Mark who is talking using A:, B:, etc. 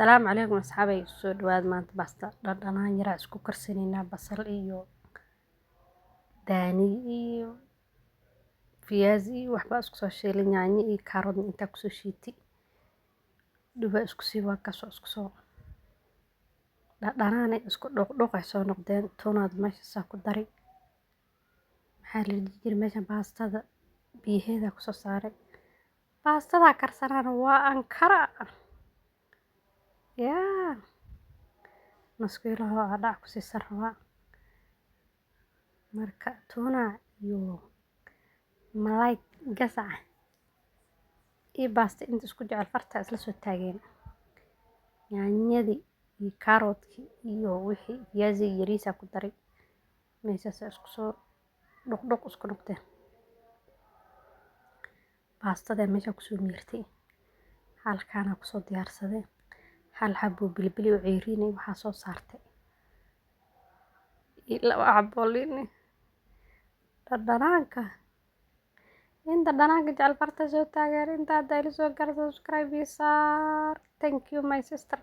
A: Asalaamu calaykum asxaabay, soo dhawaad. Maanta baasta dhadhanaan yaraa isku karsanaynaa, basal iyo daani iyo viazi iyo waxba isku soo shiilay, yaanyo iyo kaaroodna intaa kusoo shiitay, dhuba isku sii, waa kasoo isku soo dhadhanaanay, isku dhuuqdhuuq ay soo noqdeen. Tuunaad meesha saa ku dari, maxaa la dhihi jiray, meeshan baastada biyaheeda kusoo saaray. Baastada karsanaana waa ankara yaa nus kiilaho aa dhac ku siisan rabaa. Marka tuuna iyo malaay gasac iyo baasta inta isku jecel farta isla soo taageen. Yaanyadii iyo kaaroodkii iyo wixii viazi yariisa ku daray, meeshaas isku soo dhuqdhuq isku noqdeen. Baastada meesha kusoo miirtay, halkaana kusoo diyaarsaday hal xabo bilibili oo ceyriin waxaa soo saartay iyo laba xabo liin. Dhadhanaanka, inta dhanaanka jecel farta soo taageer. Inta hadda ila soo gaar, subscribe ii saar. Thank you, my sister.